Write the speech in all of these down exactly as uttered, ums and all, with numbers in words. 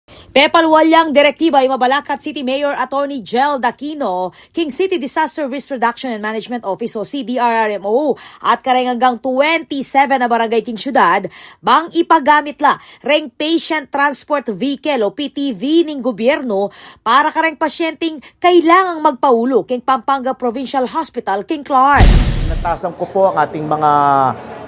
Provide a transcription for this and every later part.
Pepalwal yang direktiba i Mabalacat City Mayor Attorney Jel Daquino king City Disaster Risk Reduction and Management Office o C D R R M O at kareng anggang twenty-seven a barangay king syudad bang ipagamit la reng patient transport vehicle o P T V ning gobyerno para kareng pasyenteng kailangang magpaulu king Pampanga Provincial Hospital king Clark. Natasan ko po ang ating mga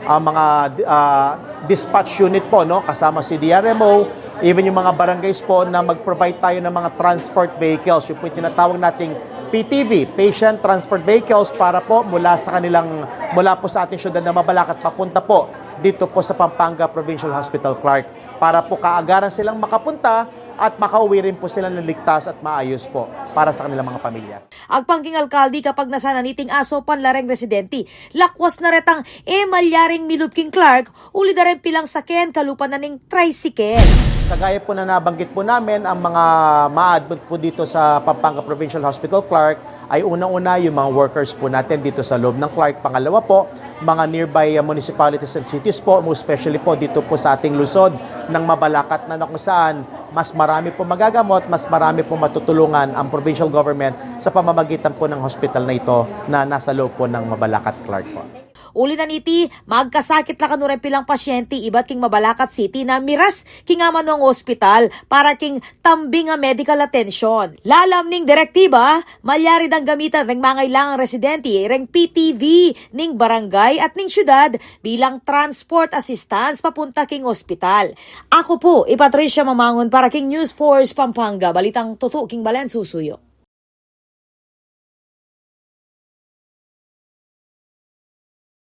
ah, mga ah, dispatch unit po, no, kasama C D R M O, even yung mga barangays po na mag-provide tayo ng mga transport vehicles, yung po yung tinatawag nating P T V, patient transport vehicles, para po mula sa kanilang, mula po sa ating syudad na Mabalacat papunta po dito po sa Pampanga Provincial Hospital Clark, para po kaagaran silang makapunta at makauwi rin po sila ng ligtas at maayos po para sa kanilang mga pamilya. Agpang king alkalde, kapag nasanan iting asopan la reng residente, lakwas na retang e malyaring milub king Clark, uli da reng pilang saken kalupa na ning tricycle. Kagaya po na nabanggit po namin, ang mga ma-admit po dito sa Pampanga Provincial Hospital Clark ay unang-una yung mga workers po natin dito sa loob ng Clark. Pangalawa po, mga nearby uh, municipalities and cities po, most especially po dito po sa ating lungsod ng Mabalacat, na kung saan mas marami po magagamot, mas marami po matutulungan ang provincial government sa pamamagitan po ng hospital na ito na nasa loob po ng Mabalacat Clark po. Uli na niti, magkasakit la kanu reng pilang pasyente ibat king Mabalacat City na miras king amanuang ospital para king tambing a medical attention. Lalam ning direktiba, malyari dang gamitan reng mangailangang residente reng P T V ning barangay at ning syudad bilang transport assistance papunta king ospital. Aku pu i Patricia Mamangun para king News Force Pampanga, balitang tutu king balen susuyu.